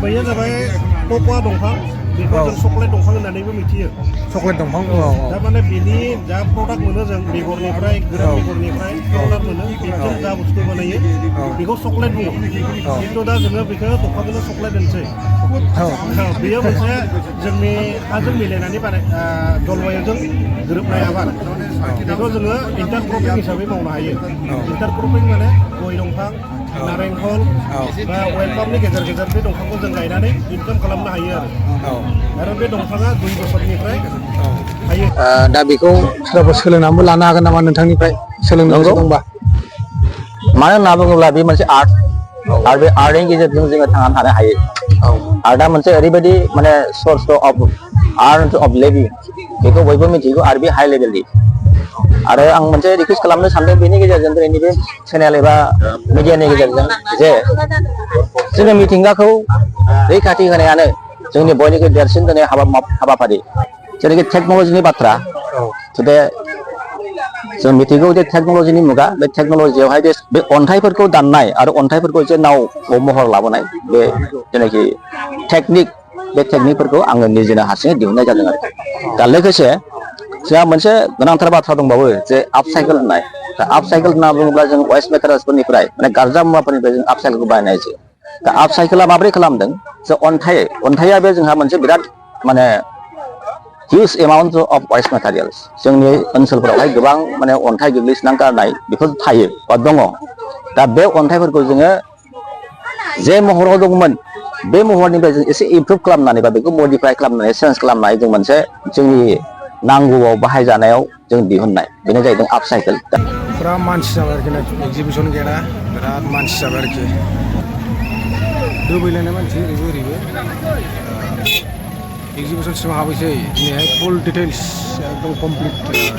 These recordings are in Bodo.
बैयो जाबाय कक'आ दंफां बेखौ जों चक्लेट दंफां होननानैबो मिथियो चक्लेट दंफां दा माने बिनि जा प्रडाक्ट मोनो जों बेगरनिफ्राय गोरान बेगरनिफ्राय प्रडाक्ट मोनो बेजों जा बुस्थु बानायो बेखौ चक्लेट बुङो खिन्थु दा जोङो बेखौ दंफांखौनो चक्लेट होनसै बेयो मोनसे जोंनि हाजों मिलायनानै जलवायुजों गोरोबनाय आबाद बेखौ जोङो इन्टारक्रपिं हिसाबै मावनो हायो इन्टारक्रपिं माने गय दंफां नारेंखल बा अवेल पाम्पनि गेजेर गेजेर बे दंफांखौ जों गायनानै इनकाम खालामनो हायो आरो बे दंफाङा 2 बोसोरनिफ्राय हायो दा बेखौ सोरबाफोर सोलोंनानैबो लानो हागोन नामा नोंथांनिफ्राय सोलोंनो गोसो दंबा मानो होनना बुङोब्ला बे मोनसे आर्ट आरो बे आर्टनि गेजेरजों जोङो थांनानै थानो हायो आर्टआ मोनसे ओरैबायदि माने सर्स अफ आर्ट अफ लिभिं बेखौ बयबो मिथिगौ आरो बे हाइ लेभेलनि आरो आं मोनसे रिकुवेस्ट खालामनो सानदों बेनि गेजेरजों दिनैनि बे चेनेल एबा मिडियानि गेजेरजों जे जोङो मिथिंगाखौ रैखाथि होनायानो जोंनि बयनिख्रुइ देरसिन दिनै हाबाफारि जेरैखि टेक्न'लजिनि बाथ्रा जुदि जों मिथिगौ जे टेक्न'लजिनि मुगा बे टेक्न'लजियावहाय बे अन्थाइफोरखौ दाननाय आरो अन्थाइफोरखौ जे नावआव महर लाबोनाय बे जेनाखि टेकनिक बे टेकनिकफोरखौ आङो निजेनो हारसिङै दिहुननाय जादों आरो दा लोगोसे जोंहा मोनसे गोनांथार बाथ्रा दंबावो जे आपसाइकेल होननाय दा आपसाइकेल होनना बुङोब्ला जों वेस्ट मेटेरियेल्सफोरनिफ्राय माने गारजा मुवाफोरनिफ्राय जों आपसाइकेलखौ बानायनाय जायो दा आपसाइकेला माबोरै खालामदों जे अन्थाइया बे जोंहा मोनसे बिराद माने huge amount of waste materials जोंनि ओनसोलफोरावहाय गोबां माने अन्थाइ गोग्लैसोनानै गारनाय बेफोर थायो बा दङ दा बे अन्थाइफोरखौ जोङो जे महराव दंमोन बे महरनिफ्राय जों एसे इमप्रुभ खालामनानै बा बेखौ मडिफाइ खालामनानै चेन्ज खालामनानै जों मोनसे जोंनि नांगौआव बाहायजानायाव जों दिहुननाय बेनो जाहैदों आपसाइकेल फुरा मानसि जाबाय आरोखि ना एक्जिबिसन गेटआ बिराद मानसि जाबाय आरोखि दोबैलायनाय मानसि ओरैबो एक्जिबिसन सिङाव हाबैसै दिनैहाय फुल डिटेल्स एकदम कमप्लिट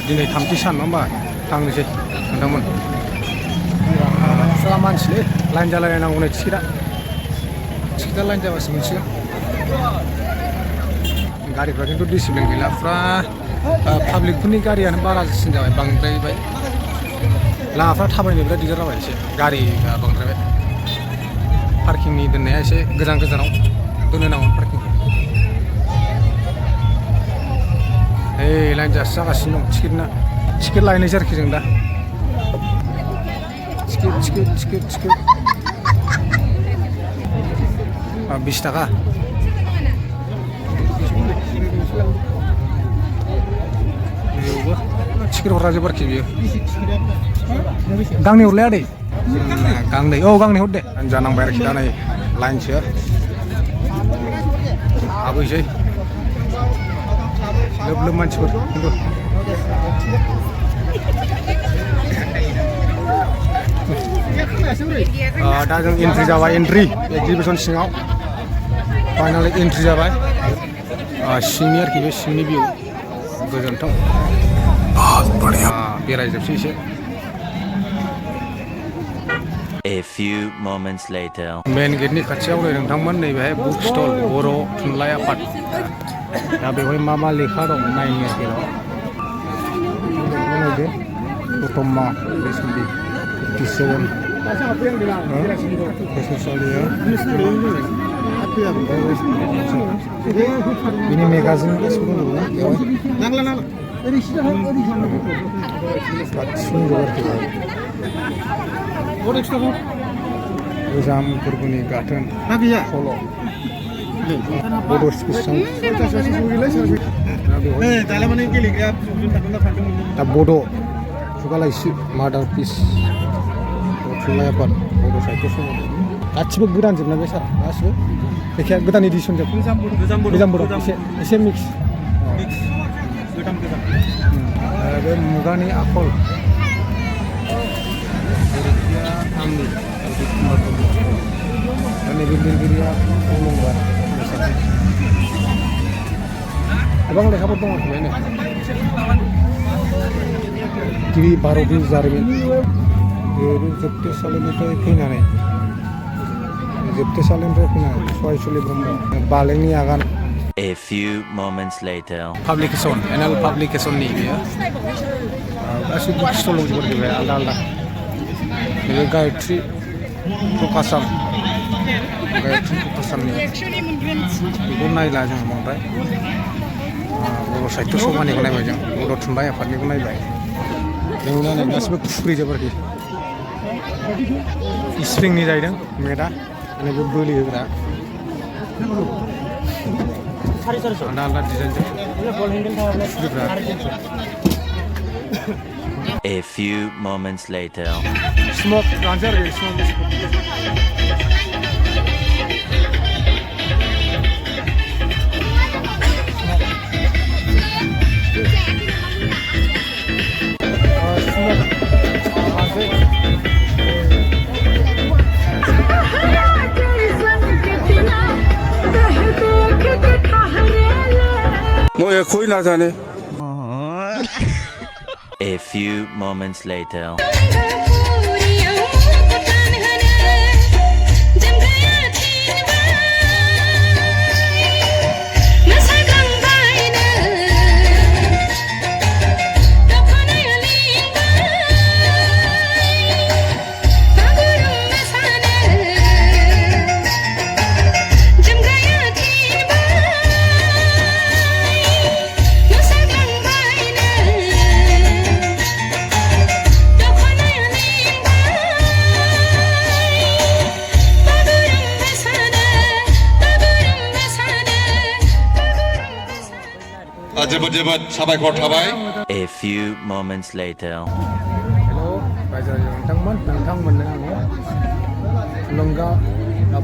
दिनै 3थि सान नङा होमबा थांनोसै नोंथांमोन फुरा मानसिलै लाइन जालायनांगौ नै टिकेटआ लाइन जाबासो मोनसिगोन गारिफ्रा खिन्थु डिसिप्लिन गैला फुरा पाब्लिकफोरनि गारियानो बारासिन जाबाय बांद्रायबाय लामाफ्रा थाबायनो बिराद दिगदार जाबाय एसे गारिया बांद्रायबाय पार्किंनि दोननाया एसे गोजानाव दोननो नांगौ पार्किंखौ लाइन जासो जागासिनो दं टिकेट लायनायसै आरोखि जों दा टिकेट 20 थाखा बेयावबो टिकेट हरजोबो आरोखि बियो गांनै हरलाय आदै गांनै गांनै हर दे जानांबाय आरोखि दा नै लाइनसो हाबैसै लोब मानसिफोर खिन्थु दा जों एन्ट्रि जाबाय एक्जिबिसन सिङाव फाइनालि एन्ट्रि जाबाय सिंनि आरोखि बे सिंनि भिउ गोजोनथाव बेरायजोबसै एसे A few moments later. मेन गेटनि खाथियाव नै नोंथांमोन नैबेहाय बुक स्टल बर' थुनलाइ आफाद दा बेवहाय मा लेखा दं नायनो आरोखि नायदो दतमा बेसमलि 57 बिनि मेगाजिन गासिबो दंजोबो ना गोजाम फोरबोनि गाथोन सल' बड' स्पिच दा बड' खुगालाइसि मादार पिस थुनलाइ आफाद बड' साहित्य सभा गासिबो गोदान जोबना बे सार गासिबो लेखाया गोदान एडिसन जोब गोजाम बर' एसे मिक्स बे मुगानि आखल आंनि नैबे लिरगिरिया अलंबार गोबां लेखाफोर दङ आरोखि बेनो गिबि भारतनि जारिमिन जोबथेसालिनिफ्राय फैनानै सहायसुलि ब्रह्म बालेंनि आगान A few moments later. Publication annual पाब्लिकेसननि बेयो गासिबो बुक स्टल दंजोबो आरोखि बे आलदा बे गायत्री प्रकाशन ओमफ्राय थुमफ्रु प्रसादनि बेखौ नायला जों बांद्राय बर' साहित्य सभानिखौ नायबाय जों बर' थुनलाइ आफादनिखौ नायबाय बेयाव नायनाय गासिबो खुरैजोब आरोखि स्प्रिंनि जाहैदों मेटआ माने बे बोलि होग्रा आलदा आलदा डिजाइनजों खुरैफ्रा A few moments later. स्मक लानोसै आरोखि स्मक कोई ना जाने A few moments later. जोबोद साबायखर थाबाय A few moments later. Hello रायजो नोंथांमोन नोंथांमोननो आङो थुलुंगा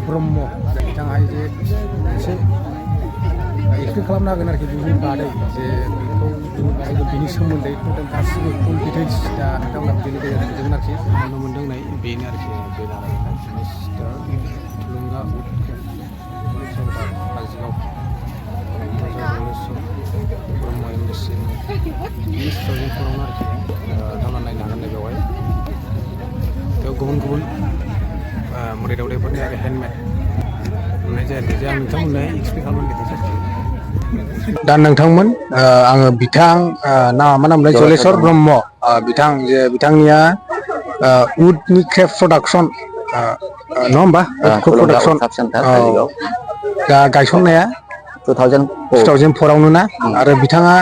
ब्रह्म बिथाङा जे एसे एक्सप्लेन खालामनो हागोन आरोखि बिनि बादै जे बेखौ बिनि सोमोन्दै टटेल गासिबो फुल डिटेल्स दा नोंथांमोना बिनि गेजेरजों नुजोबगोन आरोखि नुनो मोनदों नै बेनो आरोखि बे मिस्टार थुलुंगा काजोलगाव ब्रह्म एमएससि फरावनो आरोखि थांना नायनो हागोन बेवहाय बेयाव गुबुन गुबुन मोदाय दावदायफोरनि आरो हेन्दमेड नुनाय जायाखै जे आं नोंथांमोननो एक्सप्लेन खालामनो नागिरदों दा नोंथांमोन आङो बिथां मा नामलाय जलेस्वर ब्रह्म बिथां जे बिथांनिया उडनि क्रेफ्ट प्रडाक्सन नङा होमबा प्रडाक्सन दा गायसननाया 2004 आवनो ना आरो बिथाङा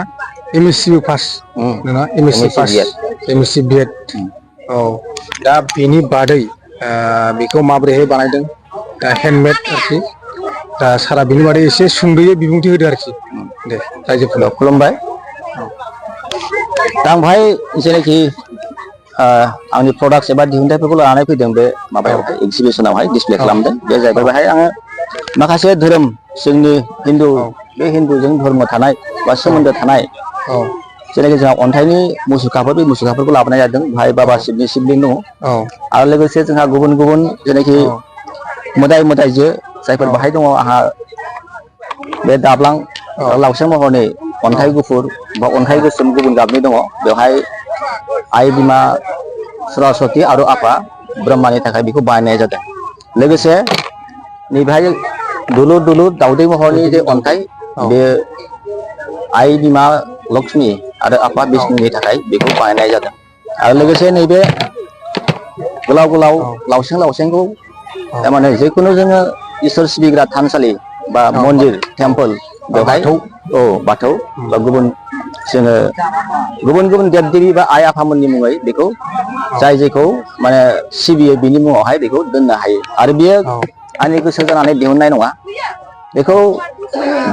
एमएससि पास नङा एमएससि बिएड औ दा बेनि बादै बेखौ माबोरैहाय बानायदों दा हेन्दमेड आरोखि दा सारा बेनि बादै एसे सुंद'यै बिबुंथि होदो आरोखि दे रायजोफोरनाव खुलुमबाय दा आमफ्राय जेनाखि आंनि प्रडाक्ट्स एबा दिहुनथाइफोरखौ लानानै फैदों बे माबायावहाय एक्जिबिसनावहाय डिसप्ले खालामदों बे जाहैबाय बेहाय आङो माखासे धोरोम जोंनि बे हिन्दुजों धर्म थानाय बा सोमोन्दो थानाय जेनाखि जोंहा अन्थाइनि मुसुखाफोर बे मुसुखाफोरखौ लाबोनाय जादों बेहाय बाबा शिबनि शिबलिंग दङ आरो लोगोसे जोंहा गुबुन गुबुन जेनाखि मोदाय मोदायजो जायफोर बाहाय दङ आंहा बे दाब्लां लावसें महरनि अन्थाइ गुफुर बा अन्थाइ गोसोम गुबुन गाबनि दङ बेवहाय आइ बिमा सरस्वती आरो आफा ब्रह्मानि थाखाय बेखौ बानायनाय जादों लोगोसे नैबेहाय दुलुर दुलुर दाउदै महरनि जे अन्थाइ बे आइ बिमा लक्ष्मी आरो आफा बिष्णुनि थाखाय बेखौ बानायनाय जादों आरो लोगोसे नैबे गोलाव गोलाव लावसें लावसेंखौ थारमाने जिखुनु जोङो इसोर सिबिग्रा थानसालि बा मन्दिर टेम्पोल बेवहाय बाथौ बा गुबुन जोङो गुबुन गुबुन देब देबि बा आइ आफामोननि मुङै बेखौ जाय जेखौ माने सिबियो बिनि मुङावहाय बेखौ दोननो हायो आरो बियो आंनि गोसो जानानै दिहुननाय नङा बेखौ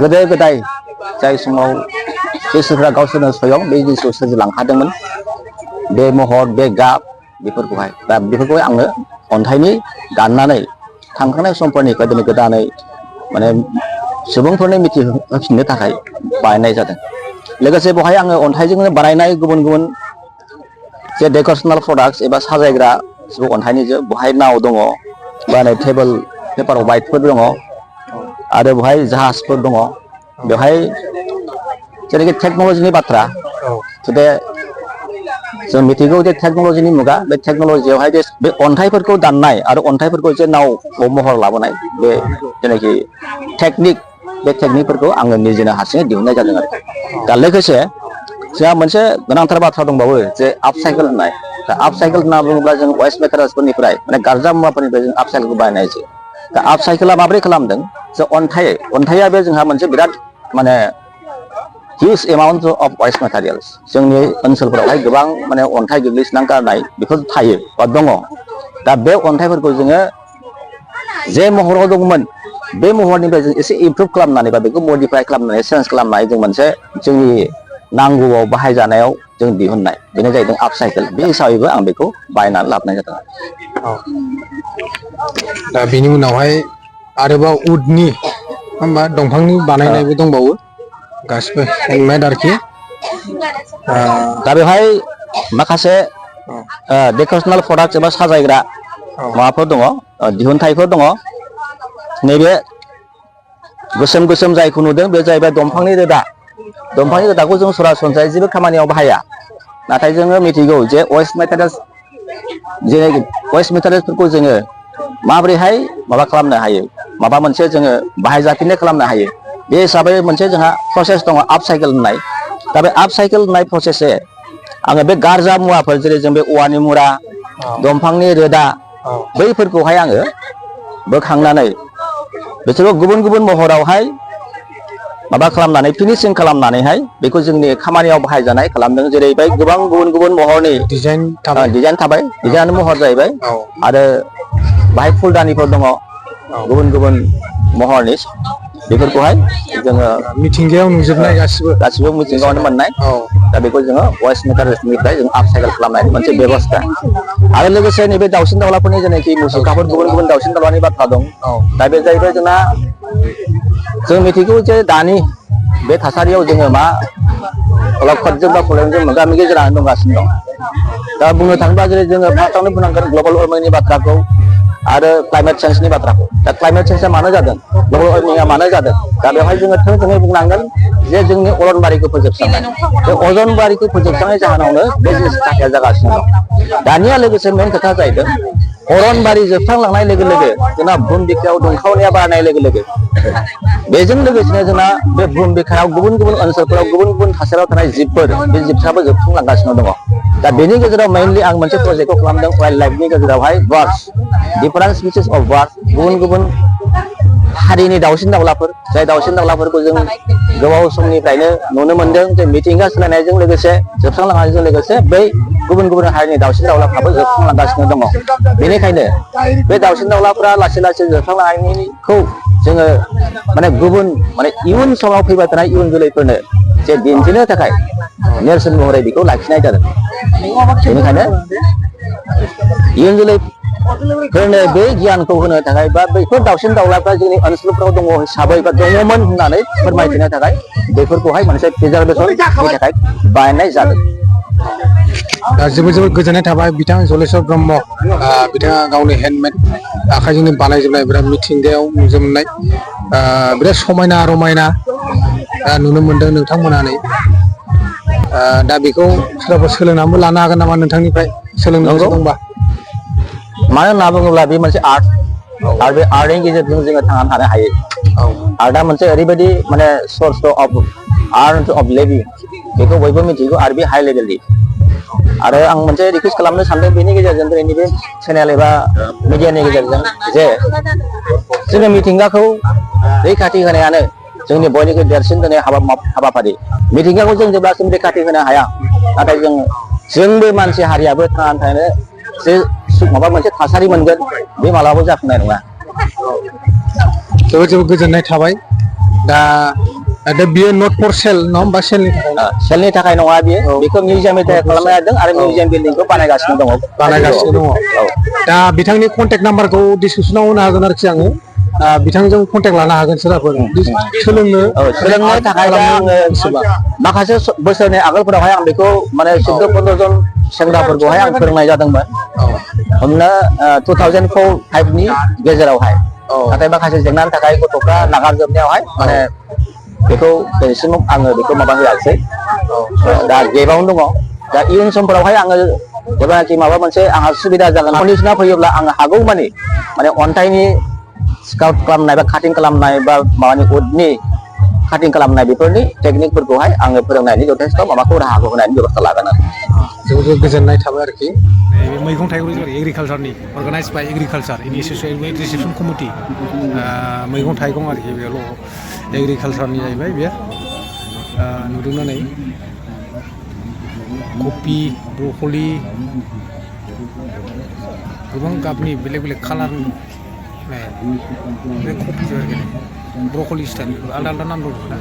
गोदो गोदाय जाय समाव इसोरफ्रा गावसोरनो स्वयं बे जिनिसखौ सोरजिलांखादोंमोन बे महर बे गाब बेफोरखौहाय दा बेफोरखौहाय आङो अन्थाइनि दाननानै थांखांनाय समफोरनि गोदानै माने सुबुंफोरनो मिथिहोफिननो थाखाय बानायनाय जादों लोगोसे बेवहाय आङो अन्थाइजोंनो बानायनाय गुबुन गुबुन जे डेक'रेसनेल प्रडाक्ट्स एबा साजायग्रा अन्थाइनि बेवहाय नाव दङ बा नै टेबोल पेपार वाइटफोर दङ आरो बेवहाय जाहाजफोर दङ बेवहाय जेनाखि टेक्न'लजिनि बाथ्रा बे जों मिथिगौ जे टेक्न'लजिनि मुगा बे टेक्न'लजियावहाय बे अन्थाइफोरखौ दाननाय आरो अन्थाइफोरखौ जे नावआव महर लाबोनाय बे जेनाखि टेकनिक बे टेकनिकफोरखौ आङो निजेनो हारसिङै दिहुननाय जादों आरो दा लोगोसे जोंहा मोनसे गोनांथार बाथ्रा दंबावो जे आपसाइकेल होननाय दा आपसाइकेल होनना बुङोब्ला जों वेस्ट मेटेरियल्सफोरनिफ्राय माने गारजा मुवाफोरनिफ्राय जों आपसाइकेलखौ बानायनाय जायो दा आपसाइकेला माबोरै खालामदों जे अन्थाइया बे जोंहा मोनसे बिराद माने huge amount of waste materials जोंनि ओनसोलफोरावहाय गोबां माने अन्थाइ गोग्लैसोनानै गारनाय बेफोर थायो बा दङ दा बे अन्थाइफोरखौ जोङो जे महराव दंमोन बे महरनिफ्राय जों एसे इमप्रुभ खालामनानै बा बेखौ मडिफाइ खालामनानै चेन्ज खालामनानै जों मोनसे जोंनि नांगौआव बाहायजानायाव जों दिहुननाय बेनो जाहैदों आपसाइकेल बे हिसाबैबो आं बेखौ बायनानै लाबोनाय जादों दा बेनि उनावहाय आरोबाव उडनि होमबा दंफांनि बानायनायबो दंबावो गासिबो हेन्दमेड आरोखि दा बेवहाय माखासे डेक'रेसनेल प्रडाक्ट एबा साजायग्रा माबाफोर दङ दिहुनथाइफोर दङ नैबे गोसोम गोसोम जायखौ नुदों बे जाहैबाय दंफांनि रोदाखौ जों सरासनस्रायै जेबो खामानियाव बाहाया नाथाय जोङो मिथिगौ जे वेस्ट मेटेरियल्सफोरखौ जोङो माबोरैहाय माबा खालामनो हायो माबा मोनसे जोङो बाहायजाफिननाय खालामनो हायो बे हिसाबै मोनसे जोंहा प्रसेस दङ आपसाइकेल होननाय दा बे आपसाइकेल होननाय प्रसेसै आङो बे गारजा मुवाफोर जेरै जों बे औवानि मुरा दंफांनि रोदा बैफोरखौहाय आङो बोखांनानै बिसोरखौ गुबुन गुबुन महरावहाय माबा खालामनानै फिनिशिं खालामनानैहाय बेखौ जोंनि खामानियाव बाहायजानाय खालामदों जेरै बे गोबां गुबुन गुबुन महरनि डिजाइन थाबाय डिजाइन महर जाहैबाय आरो बाहाय फुलदानिफोर दङ गुबुन गुबुन महरनि बेफोरखौहाय जोङो मिथिंगायाव नुजोबनाय गासिबो मिथिंगायावनो मोननाय दा बेखौ जोङो वेस्ट मेटेरियल्सनिफ्राय जों आपसाइकेल खालामनायनि मोनसे बेबस्था आरो लोगोसे नैबे दाउसिन दाउलाफोरनि जेनाखि मुसुखाफोर गुबुन गुबुन दाउसिन दाउलानि बाथ्रा दं दा बे जाहैबाय जोंना जों मिथिगौ जे दानि बे थासारियाव जोङो मा अलखदजों बा प्रब्लेमजों मोगा मोगि जानानै दंगासिनो दं दा बुंनो थाङोब्ला जेरै जोङो फार्स्टआवनो बुंनांगोन ग्लबेल वार्मिंनि बाथ्राखौ आरो क्लाइमेट चेन्जनि बाथ्राखौ दा क्लाइमेट चेन्जआ मानो जादों ग्लबेल वार्मिंआ मानो जादों दा बेवहाय जोङो थोंजोङै बुंनांगोन जे जोंनि अरनबारिखौ फोजोबस्रांनाय बे अरनबारिखौ फोजोबस्रांनाय जाहोनावनो बे जिनिसा जागासिनो दं दानिया लोगोसे मेन खोथा जाहैदों अरनबारि जोबस्रांलांनाय लोगो लोगो जोंना बुहुम बिखायाव दुंखावनाया बारायनाय लोगो लोगो बेजों लोगोसेनो जोंना बे बुहुम बिखायाव गुबुन गुबुन ओनसोलफोराव गुबुन गुबुन थासारियाव थानाय जिबफोर बे जिबफ्राबो जोबस्रांलांगासिनो दङ दा बेनि गेजेराव मेइनलि आं मोनसे प्रजेक्टखौ खालामदों वाइल्ड लाइफनि गेजेरावहाय birds different species of bird गुबुन गुबुन हारिनि दाउसिन दाउलाफोर जाय दाउसिन दाउलाफोरखौ जों गोबाव समनिफ्रायनो नुनो मोनदों जे मिथिंगा सोलायनायजों लोगोसे जोबस्रांलांनायजों लोगोसे बै गुबुन गुबुन हारिनि दाउसिन दाउलाफ्राबो जोबस्रांलांगासिनो दङ बेनिखायनो बे दाउसिन दाउलाफ्रा लासै लासै जोबस्रांलांनायखौ जोङो माने इयुन समाव फैबाय थानाय इयुन जोलैफोरनो जे दिन्थिनो थाखाय नेरसोन महरै बेखौ लाखिनाय जादों बेनिखायनो इयुन जोलैफोरनो बे गियानखौ होनो थाखाय बा बैफोर दाउसिन दाउलाफ्रा जोंनि ओनसोलफ्राव दङ हिसाबै बा दङमोन होननानै फोरमायथिनो थाखाय बेफोरखौहाय मोनसे प्रिजार्भेसननि थाखाय बानायनाय जादों दा जोबोद गोजोननाय थाबाय बिथां जलेस्वर ब्रह्म बिथाङा गावनि हेन्दमेड आखाइजोंनो बानायजोबनाय बिराद मिथिंगायाव नुजोबनाय बिराद समायना रमायना नुनो मोनदों नोंथांमोनानै दा बेखौ सोरबाफोर सोलोंनानैबो लानो हागोन नामा नोंथांनिफ्राय सोलोंनो गोसो दंबा मानो होनना बुङोब्ला बे मोनसे आर्ट आरो बे आर्टनि गेजेरजों जोङो थांनानै थानो हायो आर्टआ मोनसे ओरैबायदि माने सर्स अफ आर्ट अफ लिभिं बेखौ बयबो मिथिगौ आरो बे हाइ लेभेलनि आरो आं मोनसे रिकुवेस्ट खालामनो सानदों बेनि गेजेरजों दिनैनि बे चेनेल एबा मिडियानि गेजेरजों जे जोङो मिथिंगाखौ रैखाथि होनायानो जोंनि बयनिख्रुइ देरसिन दिनै हाबाफारि मिथिंगाखौ जों जेब्लासिम रैखाथि होनो हाया नाथाय जोंबो मानसि हारियाबो थांनानै थानो जे माबा मोनसे थासारि मोनगोन बे मालाबाबो जाफुंनाय नङा जोबोद गोजोननाय थाबाय दा बियो नट फर सेल नङा होमबा सेलनि थाखाय नङा बियो बेखौ मिउजियामनि थाखाय खालामनाय जादों आरो मिउजियाम बिल्डिंखौ बानायगासिनो दङ दा बिथांनि कन्टेक्ट नाम्बारखौ डिसक्रिपसनाव होनो हागोन आरोखि आङो बिथांजों कन्टेक्ट लानो हागोन सोरबाफोर सोलोंनो थाखाय माखासे बोसोरनि आगोलफोरावहाय आं बेखौ माने 14-15 जन सेंग्राफोरखौहाय आं फोरोंनाय जादोंमोन हमनो 2004-5नि गेजेरावहाय नाथाय माखासे जेंनानि थाखाय गथ'फ्रा नागारजोबनायावहाय माने बेखौ दिनैसिम आङो बेखौ माबा होआसै दा गेबावनो दङ दा इयुन समफोरावहाय आङो जेब्लानाखि माबा मोनसे आंहा सुबिदा जागोन कन्डिसना फैयोब्ला आङो हागौ माने अन्थाइनि स्काउट खालामनाय बा काटिं खालामनाय बा माबानि उडनि काटिं खालामनाय बेफोरनि टेकनिकफोरखौहाय आङो फोरोंनायनि जथेस्थ' माबाखौ राहाखौ होनायनि बेबस्था लागोन आरो बेयावबो गोजोननाय थाबाय आरोखि नैबे मैगं थाइगं एग्रिकालसारनि अर्गानाइज बाय एग्रिकालसार इनिसिएटिभ कमिटि मैगं थाइगं आरोखि बेयावल' एग्रिकालसारनि जाहैबाय बेयो नुदोंना नै कफि ब्रकलि गोबां गाबनि बेलेग बेलेग कालारनि बे कफि आरोखि ब्रकलि स्टाइल आलदा आलदा नाम दं ना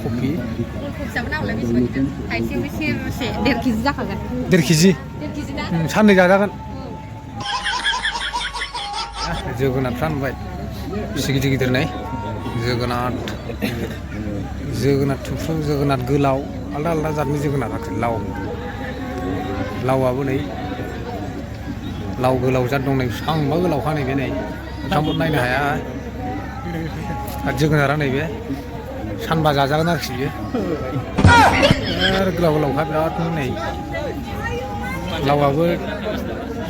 कफि 1.5 केजि साननै जाजागोन जोगोनारफ्रा नुबाय एसे गिदिर गिदिर नै जोगोनार थुमफ्रु जोगोनार गोलाव आलदा आलदा जातनि जोगोनार आरोखि लावआबो नै लाव गोलाव जात दं नै बेसेबांबा गोलावखा नैबे नै नोंथांमोन नायनो हाया आरो जोगोनारा नैबे सानबा जाजागोन आरोखि बियो आरो गोलाव गोलावखा बिराद नै लावआबो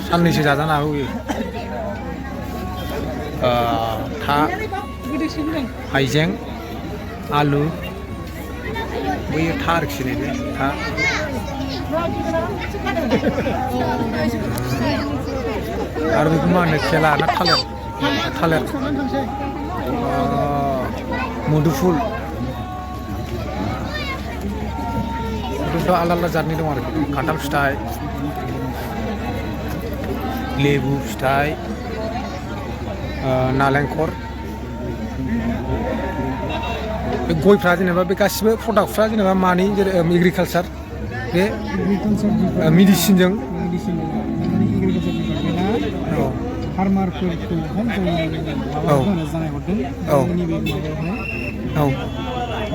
साननैसो जाजानो हागौ बेयो हाइजें आलु बैयो था आरोखि नैबे था आरो बेखौ मा होनो खेला ना थालिर मुदुफुल आलदा आलदा जातनि दं आरोखि खान्थाल फिथाइ लेबु फिथाइ नालेंखर बे गयफ्रा जेनेबा बे गासिबो प्रडाक्टफ्रा जेनेबा मानि जेरै एग्रिकालसार बे मेडिसिनजों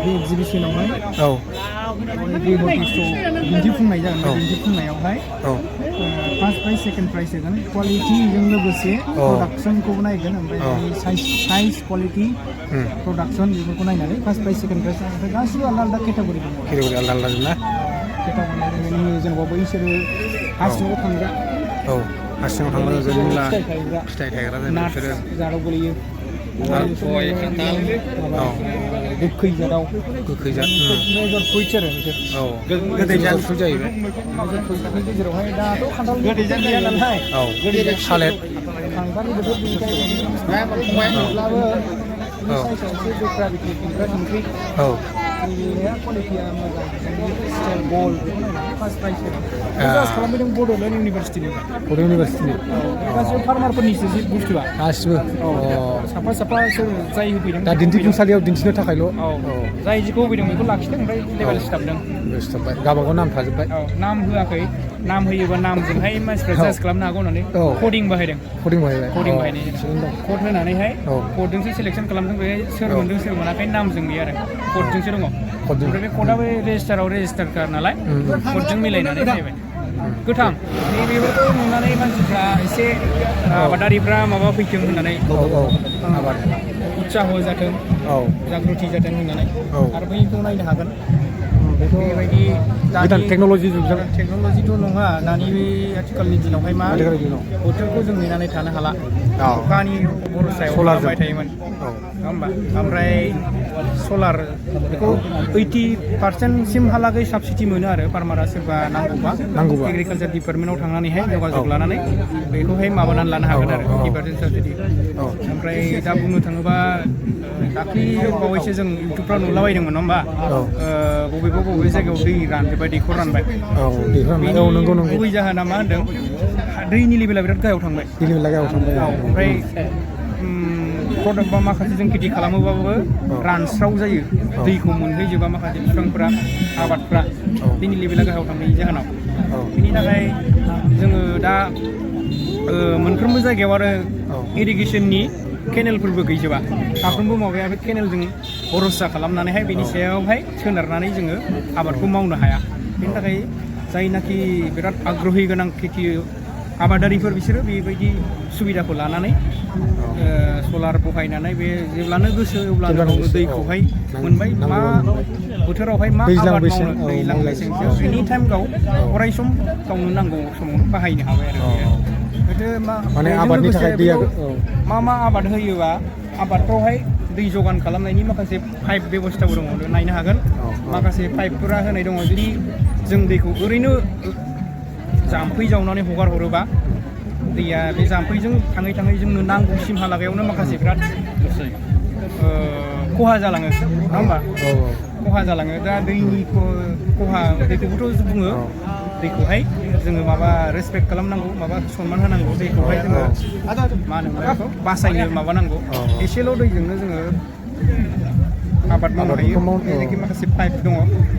बे एक्जिबिसनावहाय दिन्थिफुंनाय जागोन दिन्थिफुंनायावहाय फार्स्ट प्राइज सेकेन्ड प्राइज होगोन क्वालिटिजों लोगोसे प्रडाक्सनखौबो नायगोन ओमफ्राय साइज क्वालिटि प्रडाक्सन बेफोरखौ नायनानै फार्स्ट प्राइज सेकेन्ड प्राइज ओमफ्राय गासिबो आलदा आलदा केटागरि दङ आलदा आलदा जों ना केटागरि जेनेबा बैसोरो हासिङाव थांग्रा हासिङाव थांग्रा जेनेबा फिथाइ थायग्रा बिसोरो जाराव गोलैयो गय खान्थाल गोखै जादाव गोखै जात फ्रुइट्स आरो गोदै जात फ्रुइट जाहैबाय गेजेरावहाय दाथ' खान्थाल गोदै जात गैया नालाय थालिर खान्थालनि बोथोर क्वालिटिया मोजां स्टाइल बल फार्स्ट प्राइज खालामदों बड'लेण्ड इउनिभारसिटिनि गासिबो फार्मारफोरनिसो बुस्थुआ गासिबो साफा सोर जाय होफैदों दा दिन्थिफुंसालियाव दिन्थिनो थाखायल' जाय जिखौ होफैदों बेखौ लाखिदों ओमफ्राय लेभेल सिथाबदों गावबागाव नाम थाजोब्बाय नाम होआखै नाम होयोबा नामजोंहाय मानसिफ्रा जाज खालामनो हागौ होननानै कडिं बाहायदों कडिं बाहायनाय कड होनानैहाय कडजोंसो सिलेक्सन खालामदों बेहाय सोर मोनदों सोर मोनाखै नामजों गैया आरो कडजोंसो दङ ओमफ्राय बे कडाबो रेजिस्टार नालाय कडजों मिलायनानै जाहैबाय गोथां बेफोरखौ नुनानै मानसिफ्रा एसे आबादारिफ्रा माबा फैथों होननानै आबाद उत्साह जाथों जागृति जाथों होननानै आरो बैखौ नायनो हागोन बेबायदि गोदान टेक्न'लजिथ' नङा दानि बे आथिखालनि दिनावहाय मा बोथोरखौ जों नेनानै थानो हाला अखानि भरसायाव खालामबाय थायोमोन नङा होमबा ओमफ्राय सलार बेखौ 80% साबसिडि मोनो आरो फार्मारा सोरबा नांगौबा एग्रिकालचार डिपार्टमेन्टआव थांनानैहाय जगाजग लानानै बेखौहाय माबानानै लानो हागोन आरो 80% साबसिडि ओमफ्राय दा बुंनो थाङोबा दाख्लि बावैसो जों इउटुबफ्राव नुलाबायदोंमोन नङा होमबा बबे जायगायाव दै रानजोब्बाय दैखर रानबाय नंगौ गुबै जाहोना मा होनदों दैनि लेभेला बिराद गाहायाव थांबाय ओमफ्राय प्रडाक्ट बा माखासे जों खेथि खालामोबाबो रानस्राव जायो दैखौ मोनहैजोबा माखासे बिफांफ्रा आबादफ्रा दैनि लेभेला गाहायाव थांनायनि जाहोनाव बेनि थाखाय जोङो दा मोनफ्रोमबो जायगायाव आरो इरिगेसननि केनेलफोरबो गैजोबा साफ्रोमबो माबाया बे केनेलजों भरसा खालामनानैहाय बेनि सायावहाय सोनारनानै जोङो आबादखौ मावनो हाया बेनि थाखाय जायनाखि बिराद आग्रही गोनां खेथि आबादारिफोर बिसोरो बेबायदि सुबिदाखौ लानानै सलार बहायनानै बे जेब्लानो गोसो अब्लानो दैखौहाय मोनबाय मा बोथोरावहाय मा आबाद मावनो दैज्लां मेसेंसो एनि टाइम अराय सम गावनो नांगौ समावनो बाहायनो हाबाय आरो माने आबादनि थाखाय दैया मा आबाद होयोबा आबादफ्रावहाय दै जगान खालामनायनि माखासे पाइप बेबस्थाबो दङ नायनो हागोन माखासे पाइपफोरा होनाय दङ जुदि जों दैखौ ओरैनो जाम्फै जावनानै हगार हरोबा दैया बे जाम्फैजों थाङै थाङै जोंनो नांगौसिमहालागैयावनो माखासे बिराद खहा जालाङो नङा होमबा खहा जालाङो दा दैनि खहा दैखौबोथ' बुङो दैखौहाय जोङो माबा रेसपेक्ट खालामनांगौ माबा सनमान होनांगौ दैखौहाय जोङो मा होनो बेखौ बासायनो माबानांगौ एसेल' दैजोंनो जोङो आबाद मावनो हायो जेरैखि माखासे पाइप दङ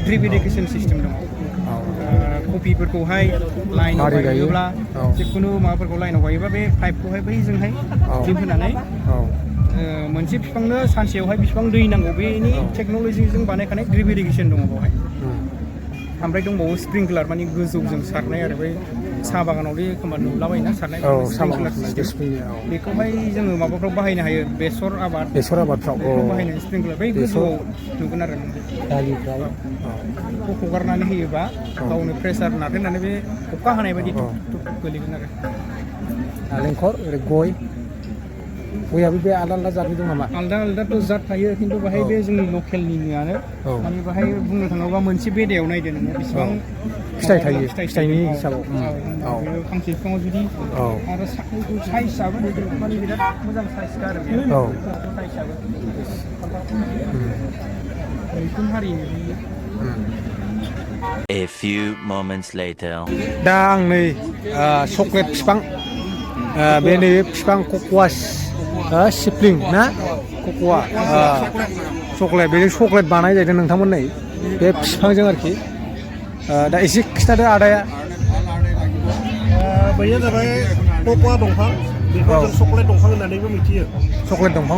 ड्रिप इरिगेसन सिस्टेम दङ कफिफोरखौहाय लाइनाव गायोब्ला जिखुनु माबाफोरखौ लाइनाव गायोबा बे पाइपखौहाय बैजोंहाय ड्रिप होनानै मोनसे बिफांनो सानसेयावहाय बिसिबां दै नांगौ बेनि टेक्न'लजिजों बानायखानाय ड्रिप इरिगेसन दङ बेवहाय ओमफ्राय दंबावो स्प्रिंकलार माने गोजौजों सारनाय आरो बै साहा बागानाव एखमबा नुलाबायोना सारनाय स्प्रिंकलार सिस्टेम बेखौहाय जोङो माबाफ्राव बाहायनो हायो बेसर आबादफ्राव बाहायनो स्प्रिंकलार बै गोजौआव नुगोन आरो बेखौ हगारनानै होयोबा गावनो प्रेसार नारहोनानै बे अखा हानाय बायदि गोलैगोन आरो नालेंखर ओरै गयाबो बे आलदा आलदा जातनि दं नामा आलदा आलदाथ' जात थायो खिन्थु बाहाय बे जोंनि लकेलनिनो माने बाहाय बुंनो थाङोबा मोनसे बेदायाव नायदो नोङो बेसेबां फिथाइ थायो फिथाइनि हिसाबाव फांसे बिफाङाव जुदि आरो साइजआबो माने बिराद मोजां साइजखा आरो साइजआबो मैखुन हारिनि A few moments later. दा आं नै चक्लेट बिफां बे नैबे बिफां कक'वा सिपलिं ना कक'वा चक्लेट बेजों चक्लेट बानाय जादों नोंथांमोन नै बे बिफांजों आरोखि दा एसे खिथादो आदाया बैयो जाबाय कक'वा दंफां बेखौ जों चक्लेट दंफां होननानैबो मिथियो चक्लेट दंफां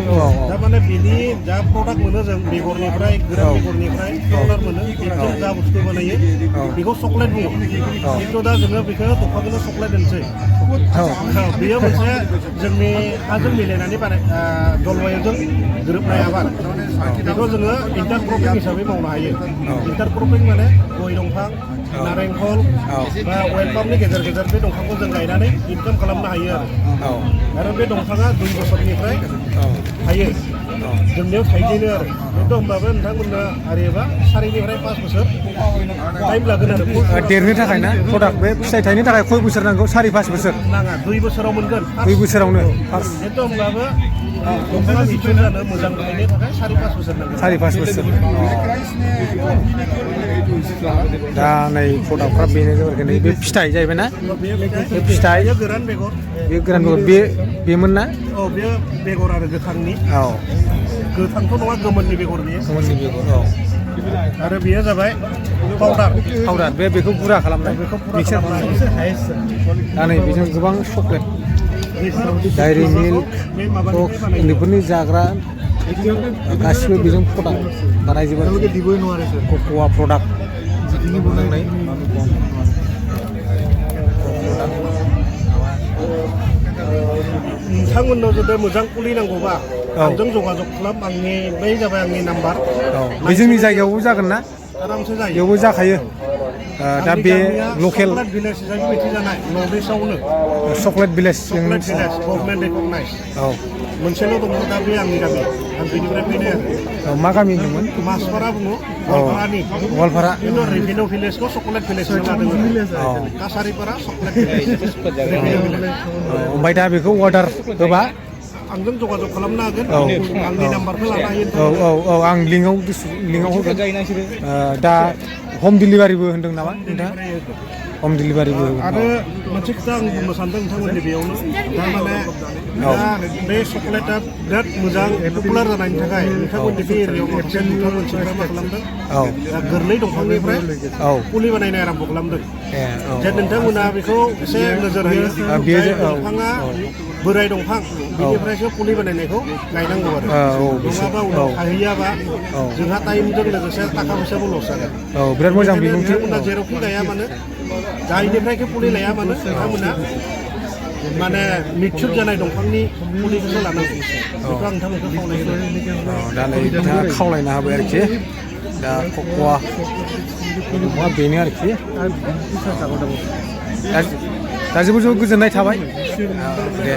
दा माने बेनि जा प्रडाक्ट मोनो जों बेगरनिफ्राय गोरान बेगरनिफ्राय पाउडार मोनो बेजों जा बुस्थु बानायो बेखौ चक्लेट बुङो खिन्थु दा जोङो बेखौ दंफांखौनो चक्लेट होनसै बेयो मोनसे जोंनि हाजों मिलायनानै जलवायुजों गोरोबनाय आबाद बेखौ जोङो इन्टार क्रपिं हिसाबै मावनो हायो इन्टार क्रपिं माने गय दंफां नारेंखल बा अइल पाम्पनि गेजेर गेजेर बे दंफांखौ जों गायनानै इनकाम खालामनो हायो आरो बे दंफाङा 2 बोसोरनिफ्राय थायो जोंनियाव थाइजेनो आरो बेथ' होमबाबो नोंथांमोननो आरोबा 4निफ्राय 5 बोसोर टाइम लागोन आरो देरनो थाखाय ना प्रडाक्ट बे फिथाइ थायनो थाखाय खय बोसोर नांगौ 4-5 बोसोर नाङा 2 बोसोराव मोनगोन 2 बोसोरावनो बेथ' होमबाबो दंफाङा जिथु जानो मोजां थायनो थाखाय 4-5 बोसोर नांगोन 4-5 बोसोर दा नै प्रडाक्टफ्रा बेनो जाबाय नै बे फिथाइ जाहैबाय ना बे फिथाइ गोरान बेगर बे गोरान बेगर बेमोन ना बे बेगर आरो गोथांनि गोथांथ' नङा गोमोननि बेगर बेयो गोमोननि बेगर आरो बेयो जाबाय पाउडार बेखौ गुरा खालामनाय बेखौ मिक्सार खालामनाय दा नै बेजों गोबां चक्लेट डायरि मिल्क उन्दैफोरनि जाग्रा गासिबो बेजों प्रडाक्ट बानायजोबो कक'वा प्रडाक्ट मोननाय नोंथांमोननाव जुदि मोजां फुलि नांगौबा आंजों जगाजग खालाम आंनि बै जाबाय आंनि नाम्बार बे जोंनि जायगायावबो जागोन ना आरामसे जायो बेयावबो जाखायो दा बे लकेल चक्लेट भिलेज हिसाबै मिथिजानाय नर्थ इस्टआवनो चक्लेट भिलेज गभर्नमेन्ट रेकगनाइज मोनसेल' दङ दा बे आंनि गामि आं बेनिफ्राय फैनाय आरो मा गामि होनदोंमोन मासपारा बुङो गवालपारा खिन्थु रेभिनिउ भिलेजखौ चक्लेट भिलेज लादों कासारिपारा चक्लेट भिलेज ओमफ्राय दा बेखौ अर्डार होबा आंजों जगाजग खालामनो हागोन आंनि नाम्बारखौ लानो हायो आं लिंकआव होगोन दा हम डिलिभारिबो होनदों नामा नोंथाङा हम डिलिभारिबो आरो मोनसे खोथा आं बुंनो सानदों नोंथांमोननि बेयावनो थारमाने दा बे चक्लेटआ बिराद मोजां पपुलार जानायनि थाखाय नोंथांमोननि बे एरियायाव माखासे नोंथांमोनसिफ्रा मा खालामदों दा गोरलै दंफांनिफ्राय फुलि बानायनाय आरम्भ खालामदों जे नोंथांमोना बेखौ एसे नोजोर होयो दंफाङा बोराय दंफां बेनिफ्रायसो फुलि बानायनायखौ गायनांगौ आरो नङाबा उनाव हाहैयाबा जोंहा टाइमजों लोगोसे थाखा फैसाबो लस जागोन बिराद मोजां बिबुंथि नोंथांमोना जेरावखि गाया मानो जायनिफ्रायखि फुलि लाया मानो नोंथांमोना माने मिक्सुर जानाय दंफांनि फुलिखौसो लानांगौ बेखौ आं नोंथांमोनखौ खावलायो दा नै बिथाङा खावलायना होबाय आरोखि दा कक'वा बेनो आरोखि दा जोबोद जोबोद गोजोननाय थाबाय दे